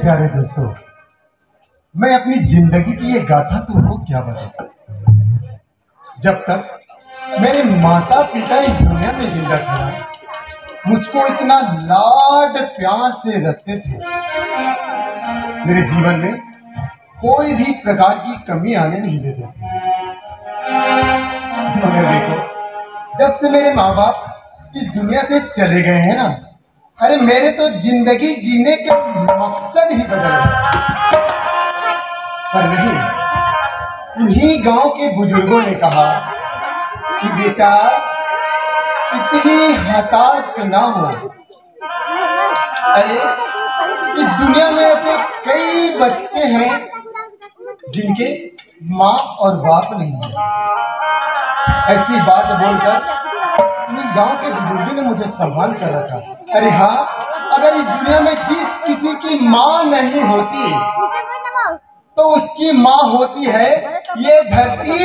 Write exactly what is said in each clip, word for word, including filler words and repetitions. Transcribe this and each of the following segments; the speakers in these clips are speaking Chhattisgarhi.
प्यारे दोस्तों, मैं अपनी जिंदगी की ये गाथा तुमको क्या बताऊं। जब तक मेरे माता पिता इस दुनिया में जिंदा थे ना, मुझको इतना लाड प्यार से रखते थे। मेरे जीवन में कोई भी प्रकार की कमी आने नहीं देते थे। मगर देखो, जब से मेरे माँ बाप इस दुनिया से चले गए हैं ना, अरे, मेरे तो जिंदगी जीने का मकसद ही बदल गया। पर नहीं, उन्हीं गांव के बुजुर्गों ने कहा कि बेटा, इतनी हताश ना हो। अरे, इस दुनिया में ऐसे कई बच्चे हैं जिनके माँ और बाप नहीं है। ऐसी बात बोलकर उन्हीं गांव के बुजुर्गों ने मुझे सम्मान कर रखा। अरे हाँ, अगर इस दुनिया में जिस किसी की माँ नहीं होती, तो उसकी माँ होती है ये धरती।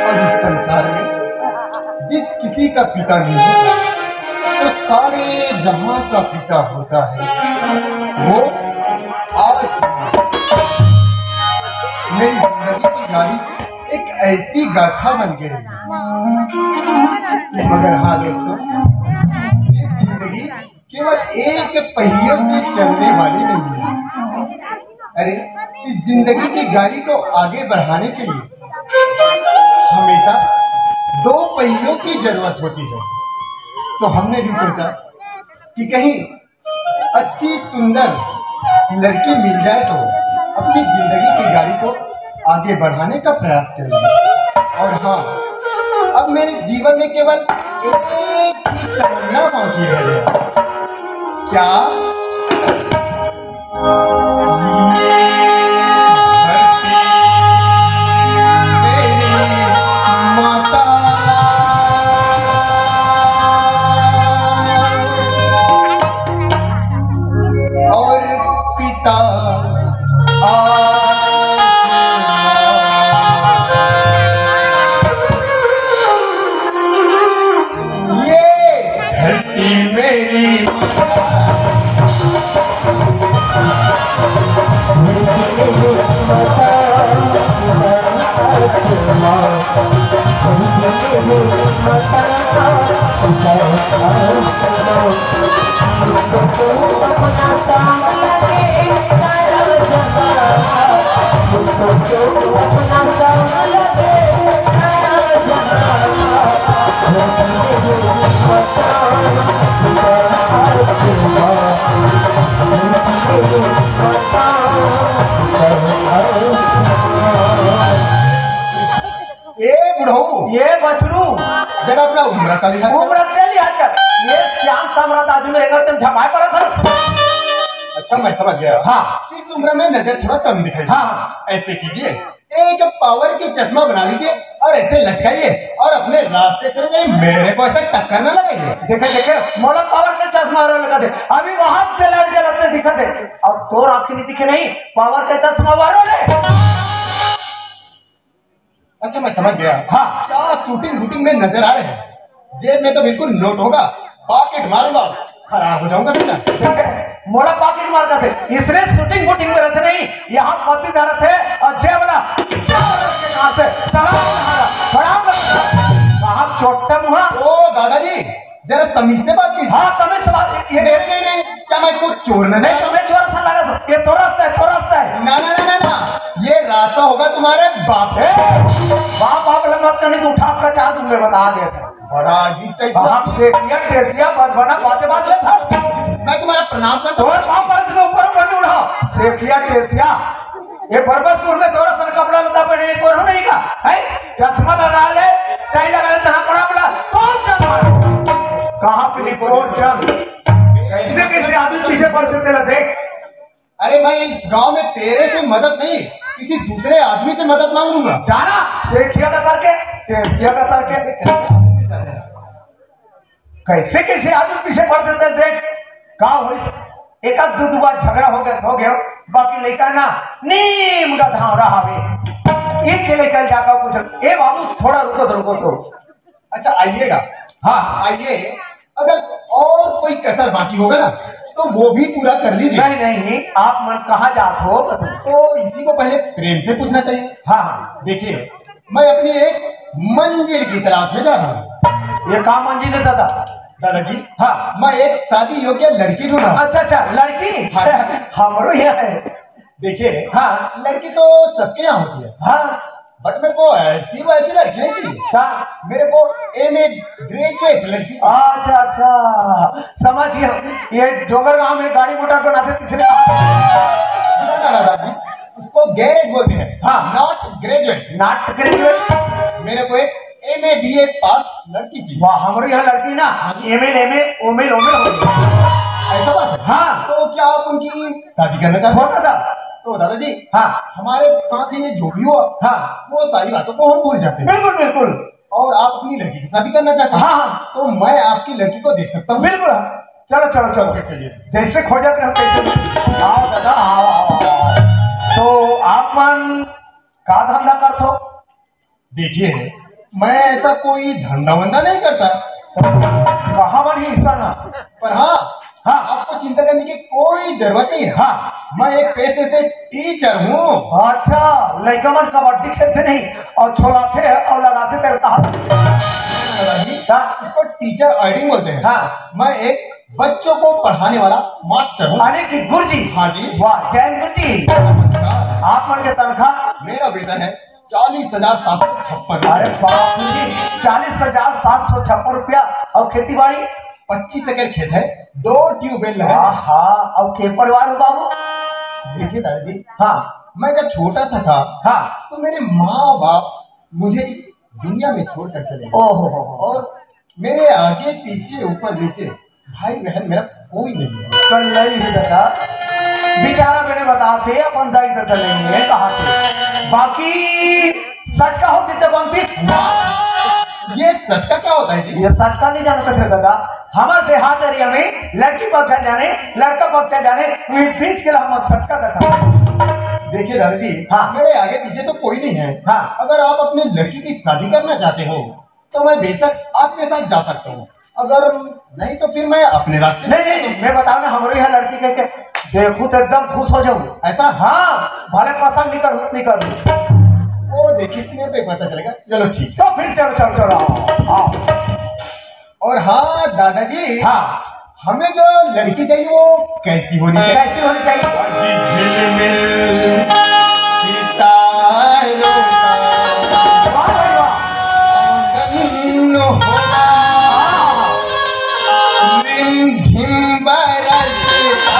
और इस संसार में जिस किसी का पिता नहीं होता, तो सारे जहां का पिता होता है वो आसमां। मेरी जिंदगी की गाड़ी एक ऐसी गाथा बन के रही। मगर हाँ दोस्तों, ये जिंदगी केवल एक पहियों से चलने वाली नहीं है। अरे, इस जिंदगी की गाड़ी को आगे बढ़ाने के लिए हमेशा दो पहियों की जरूरत होती है। तो हमने भी सोचा कि कहीं अच्छी सुंदर लड़की मिल जाए तो अपनी जिंदगी की गाड़ी को आगे बढ़ाने का प्रयास करेंगे। और हाँ, अब मेरे जीवन में केवल एक ही तमन्ना बाकी रह गया। क्या? ये धरती मेरी माता और पिता आसमां। ये धरती मेरी ए बुढ़ऊ, ये बछरू, जरा अपना उम्र का लिहाज कर। उम्र के लिहाज कर। ये श्याम सामरथ आदमी रहकर तुम झपाए पड़ा था। अच्छा, मैं समझ गया। हाँ। इस उम्र में नजर थोड़ा कम दिखाई। हाँ, हाँ। ऐसे कीजिए, एक पावर की चश्मा बना लीजिए और ऐसे लटकाइए और अपने रास्ते चले जाइए। मेरे को ऐसा टक्कर ना लगाइए। देखे, देखे, मोला पावर के चश्मा वाला लगा दे। अभी वहां से लड़ के लगते दिखा दे। और तोर आंखें नहीं दिखे नहीं, पावर के चश्मा वालों ने। अच्छा, मैं समझ गया। हाँ। क्या शूटिंग वूटिंग में नजर आ रहे हैं? जेब में तो बिल्कुल नोट होगा, पॉकेट मारूंगा, फरार हो जाऊंगा सीधा। मोला पॉकेट मार कर दे, इसने शूटिंग वूटिंग में रहते नहीं, यहाँ पति धरत है और जेब वाला चार के कहाँ से सलाम तुम्हारा, प्रणाम। साहब छोटा मुहा। ओ दादाजी, जरा तमीज से बात कीजिए। हाँ, तमीज से बात। ये नहीं, नहीं, नहीं, क्या मैं कुछ चोर नहीं? नहीं, तुम्हें चोर सा लगा तो। ये तो रास्ता है, तो रास्ता है। ना, ना, ना, ना, ना, ये रास्ता होगा तुम्हारे बाप। ए, बाप, बाप लंबा करने तो उठा कर चार तुमने बता दिया था। बड़ा अजीब टाइप का। बाप देखिया, टेसिया, बद बना, बातें बात ले था। मैं तुम्हारा प्रणाम करता हूँ। और बाप पर से ऊपर ऊपर नहीं उठा। देखिया, टेसिया, ये परबतपुर में तोरा सन कपड़ा लता पहने, कोई नहीं का, है? चश्मा लगा ले, टाई लगा ले, तना पड़ा पड़ा, तो चल। कहाँ पे कोर चल? कैसे कैसे आदमी पीछे पड़ते तेरा देख। अरे, मैं इस गांव में तेरे से मदद नहीं, किसी दूसरे आदमी से मदद मांग लूंगा। जाना, सेठिया का करके, टेसिया का करके। कैसे कैसे आदमी पीछे पड़ देते, देख का होइस। एक आध दो, दो बार झगड़ा हो गया, हो गया, बाकी लइका ना नीम का धावरा हावे। एक के लइका जाकर पूछ, ए बाबू, थोड़ा रुको तो, रुको तो। अच्छा, आइएगा। हाँ। आइए, अगर और कोई कसर बाकी होगा ना, तो वो भी पूरा कर लीजिए। नहीं, नहीं, नहीं, आप मन कहाँ जात हो? तो इसी को पहले प्रेम से पूछना चाहिए। हाँ, हाँ। देखिए, मैं अपनी एक मंजिल की तलाश में जा रहा हूँ। ये का मंजिल है दादा? दादाजी, हाँ। मैं एक शादी योग्य लड़की ढूंढ रहा हूँ। अच्छा, अच्छा, लड़की? हाँ। हमरो यहाँ है। देखिए, हाँ। लड़की तो सबके यहाँ होती है। हाँ। But मेरे को ऐसी वैसी लड़की नहीं चाहिए। हाँ। मेरे को एमए ग्रेजुएट लड़की चाहिए। अच्छा, अच्छा, समझ गया। ये डोंगरगांव में गाड़ी मोटर बनाते तीसरे। ना, ना, ना, दादाजी, उसको गैरेज बोलते हैं। हाँ। Not graduate। Not graduate। मेरे को एक एमए बीए पास लड़की चाहिए। वाह, हमारे यहाँ लड़की ना एमएल एमए ओमेल ओमेल हो गई। ऐसा बात है? हाँ। तो क्या आप उनकी शादी करना चाहते हैं? होता था। तो दादाजी, हाँ। हमारे साथ ये जो भी हुआ, हाँ। वो सारी बातों को हम भूल जाते हैं। बिल्कुल, बिल्कुल। और आप अपनी लड़की की शादी करना चाहते हैं? हाँ, हाँ। तो मैं आपकी लड़की को देख सकता हूँ? बिल्कुल। चलो, चलो, चलो। फिर चलिए। जैसे खोजत रहो, तैसे। आओ दादा, आओ, आओ, आओ। तो आप मन का धंधा करथो? देखिए, मैं ऐसा कोई धंधा वंधा नहीं करता। कहाँ बनी ऐसा ना? पर हाँ, हाँ। आपको चिंता करने की कोई जरूरत नहीं है। हाँ। मैं एक पेशे से टीचर हूँ। अच्छा, लड़का मन कबड्डी खेलते नहीं और छोलाते हैं और लगाते तेरे कहा। नहीं, हाँ। इसको टीचर आइडिंग बोलते हैं। हाँ। मैं एक बच्चों को पढ़ाने वाला मास्टर हूँ। अरे की गुरुजी। हाँ जी। वाह, जय गुरुजी। नमस्कार। आप मन के तनख्वाह? मेरा वेतन है चालीस हजार सात सौ छप्पन। अरे बाप रे, चालीस हजार सात सौ छप्पन रुपया। और खेती बाड़ी? पच्चीस एकड़ खेत है, दो ट्यूबवेल लगा है। हाँ, हाँ। और के परिवार हो बाबू? देखिए दादाजी, हाँ। मैं जब छोटा सा था, हाँ। तो मेरे माँ बाप मुझे इस दुनिया में छोड़कर चले गए। ओहो हो हो। और मेरे आगे पीछे ऊपर नीचे भाई बहन मेरा कोई नहीं है। कर लई है दादा, बेचारा मैंने बताते अपन दाई दादा नहीं है कहा थे, बाकी सटका होती तो बनती। ये सटका क्या होता है जी? ये सटका नहीं जानते थे दादा, हमारे देहात एरिया में लड़की पक्ष जाने, लड़का पक्ष जाने, वे बीच के लिए हम सटका देता। देखिए दादाजी, हाँ। मेरे आगे पीछे तो कोई नहीं है। हाँ। अगर आप अपनी लड़की की शादी करना चाहते हो तो मैं बेशक आपके साथ जा सकता हूँ, अगर नहीं तो फिर मैं अपने रास्ते। नहीं, नहीं, नहीं, मैं बताओ ना, हमारे यहाँ लड़की कह के देखूँ तो एकदम खुश हो जाऊँ। ऐसा? हाँ, भले पसंद नहीं करूँ, नहीं करूँ। वो देखिए, मेरे पे पता चलेगा। चलो ठीक है। तो फिर चलो, चलो, चलो, आओ, आओ। और हाँ दादाजी, हाँ। हमें जो लड़की चाहिए वो कैसी होनी चाहिए? कैसी होनी चाहिए? जी, झिलमिल सितारों का वाह भाई वाह। आंगन होगा। रिमझिम बरसता।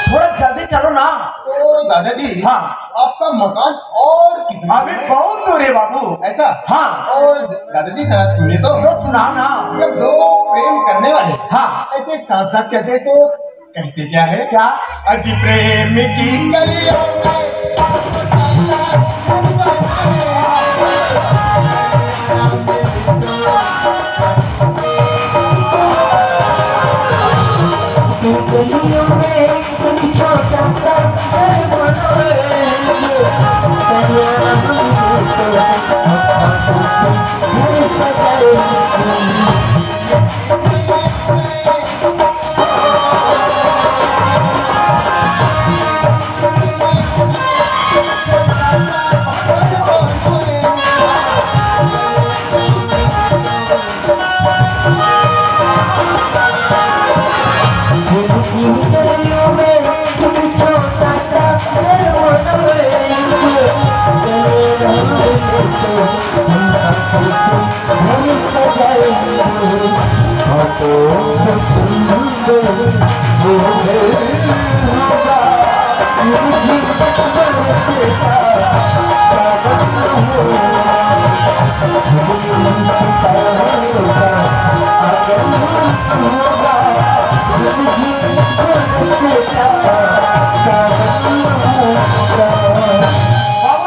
थोड़ा जल्दी चलो ना। तो दादाजी, हाँ। आपका मकान और कितना अभी दूर है? बहुत दूर है बाबू। ऐसा? हाँ। और दादाजी, जरा सुनिए तो। तो सुनाओ ना। जब दो प्रेम करने वाले, हाँ। ऐसे साथ साथ चलते तो कहते क्या है? क्या? अजी प्रेम की कलियों में बाबू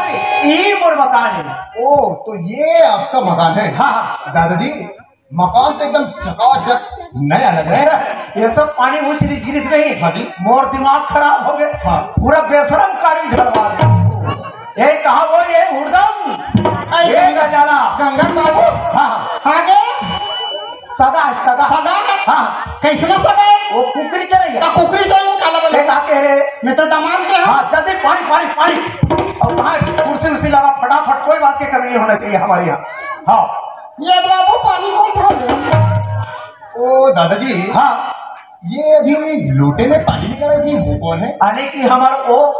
रे, ई मोर मकान हे। ओ, तो ये आपका मकान है? हाँ, हाँ। दादाजी, मकान तो एकदम चकाचक नया लग रहा है। ये सब पानी उछ गिरिस नहीं। हाँ जी। मोर दिमाग खराब हो गए। हाँ। पूरा बेशरम काली ढलवा दे। ये कहा वो ये हुड़दंग? अरे ये गंगा, गजाला। गंगा बाबू। हाँ, हाँ। आगे। सगा है, सगा। सगा है? हाँ। कैसना सगा है? वो कुकरी चले गया। का कुकरी चले गया, काला बोले? ये का कह रहे? मैं तो दामाद के हूँ। हाँ, जल्दी पानी, पानी, पानी। और वहाँ कुर्सी उर्सी लगा, फटाफट, कोई बात की कमी नहीं होना चाहिए हमारे यहाँ। हाँ। ये बाबू पानी कौन था? ओ दादाजी, हाँ। ये अभी लोटे में पानी लेकर आई थी, वो कौन है? अरे कि हमारा वो।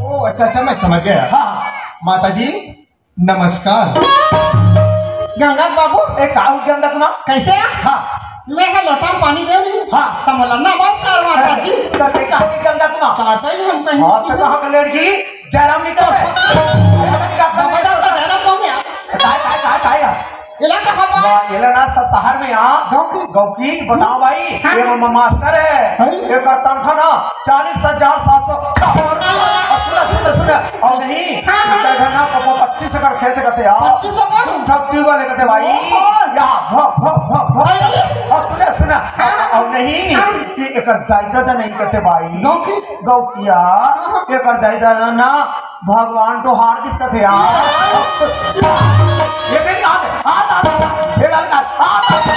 ओ अच्छा अच्छा, मैं समझ गया। हाँ। माता जी, नमस्कार। गंगा बाबू। ए, का हो गंगा तुम्हारा? कैसे है? हाँ। मैं हा लोटा में पानी दे रही। हाँ। तो बोला, "नमस्कार माता जी।" तो ते कहा कि गंगा तुम्हारा? कहता ही हम कहीं। हाँ, तो कहाँ का लड़की? जयराम निकल है। जयराम निकल है। बाबा दादा जयराम कौन है? काय, काय, काय, काय है? इला कहाँ पर? वाह, इला ना स-, शहर में यहाँ। गाँव की? गाँव की, बताओ भाई, हाँ। ये म-, मास्टर है। अरे। ये कर तनखा ना, चालीस हजार सात सौ छप्पन रुपया। और सुना, सुना, सुना। और नहीं, हाँ, हाँ। इधर ना प-, प-, पच्चीस एकड़ खेत कहते यार। पच्चीस एकड़? तुम ठग ट्यूबवेल कहते भाई। ओहो। या, भ-, भ-, भ-, भ-, अरे। और सुना, सुना। हाँ। और नहीं, हाँ। ये एकर जायदाद नहीं कहते भाई। गाँव की? गाँव की यार, हाँ, हाँ। एकर जायदाद ना, भगवान तो हार दिस कहते यार। ये दिन याद है, आज, आज, आज, ये वाला आज, आज, आज।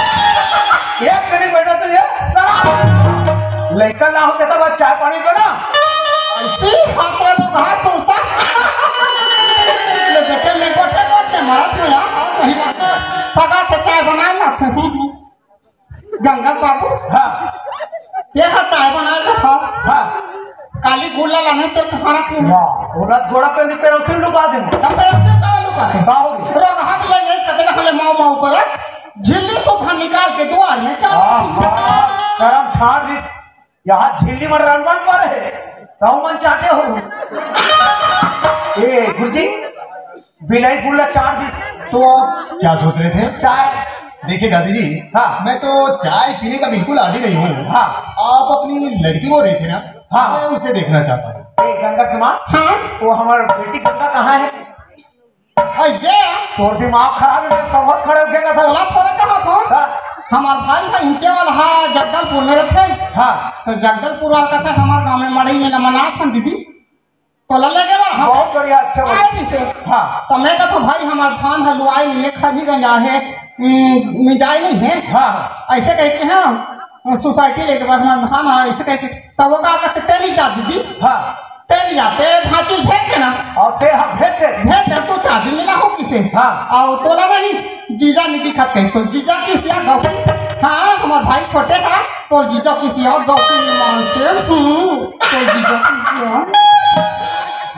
एक मिनट बैठा तो ये साला लड़का ना हो, देखा बस चाय पानी को ना। ऐसी हाथ में तो कहाँ सोता? ले बेटे, मैं गोठे गोठे मरत में यार, हाँ, सही बात है। सगा के चाय बनाए ना। जंगल बाबू। हाँ। ये हा चाय बनाए तो खा। हाँ। काली गुड़ ला लाने ते तुम्हारा क्यों? वाह, औरत गोड़ा पे दी पेरोसिन लुका दे। तब पेरोसिन का लुका है? का हो गया? रोगहा भी ले, ले सकते ना, हले माऊ माऊ करे। झिल्ली सुधा निकाल के दुआर में चाय। आहा, करम छाड़ दी। यहाँ झिल्ली में रणवन पर है, तब मन चाहते हो। ए, गुरुजी, बिलाई गुल्ला चार दी। तो आप क्या सोच रहे थे? चाय। देखिए दादी जी, हाँ। मैं तो चाय पीने का बिल्कुल आदी नहीं हूँ। हाँ। आप अपनी लड़की बोल रहे थे ना? हाँ। मैं उसे देखना चाहता हूँ। ए, गंगा कुमार। हाँ। वो हमारी बेटी गंगा कहाँ है? हाँ, ये। तोर दिमाग खराब है, मैं संगत खड़े हो गया था। ओला थोड़ा कहा था। हाँ। हमार भाई है, इनके वाला, हाँ, जगदलपुर में रहते हैं। हाँ। तो जगदलपुर वाला कहता है, हमारे गाँव में मड़ई मेला मनात हन दीदी। तोला ले गेला, हाँ। बहुत बढ़िया, अच्छा बढ़िया। आए जैसे। हाँ। तो मैं कहता हूँ, "भाई, हमार धान हलुआई नहीं है, खरही गंजा है, हम्म, मिंजाई नहीं है।" हाँ, हाँ। ऐसे कह के, हाँ, सोसाइटी लेके बस हमार धान है, ऐसे कह के, तब वो का कहते, "तेली जा दीदी।" हाँ। तेली जा, ते भांची भेज देना। और ते हम भेज दे। भेज दे, तू चाबी मिला हो किसे? हाँ। और तोला नहीं, जीजा नहीं दिखत कहीं, तो जीजा किस या गौकी? हाँ, हमार भाई छोटे था, तो जीजा किस या गौकी मान से, हम्म, तो जीजा किस या।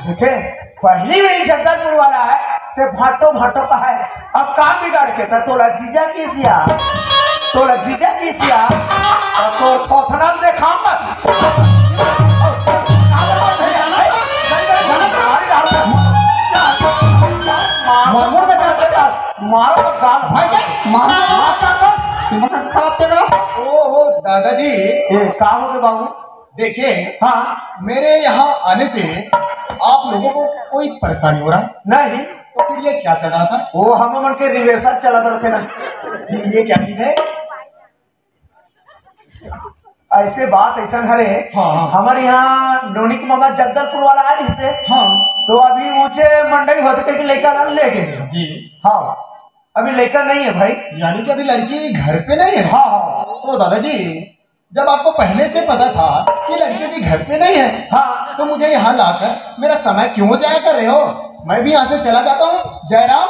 देखे, पहली में ही जगदलपुर वाला है, ते भाटो भाटो का है। अब काम बिगाड़ के था, तोला जीजा किस या, तोला जीजा किस या, और तो थोथना देखा मत। मारो तो गाल भाई, मारो। माता का दिमाग खराब कर रहा। ओहो दादाजी। ए, का हो गए बाबू? देखिए, हाँ। मेरे यहाँ आने से आप लोगों को कोई परेशानी हो रहा है? नहीं। तो फिर ये क्या चल रहा था? वो हम मन के रिवेशर चला रहे थे ना। ये, ये क्या चीज है? ऐसे बात ऐसा हरे। हाँ, हाँ। हमारे यहाँ नोनिक मामा जगदलपुर वाला आए रिहिसे। हाँ। तो अभी ऊंचे मंडई होते के लेकर ले गए। जी। हाँ। अभी लेकर नहीं है भाई। यानी कि अभी लड़की घर पे नहीं है? हाँ, हाँ। तो दादाजी, जब आपको पहले से पता था कि लड़की अभी घर पे नहीं है, हाँ। तो मुझे यहाँ लाकर मेरा समय क्यों जाया कर रहे हो? मैं भी यहाँ से चला जाता हूँ। जयराम।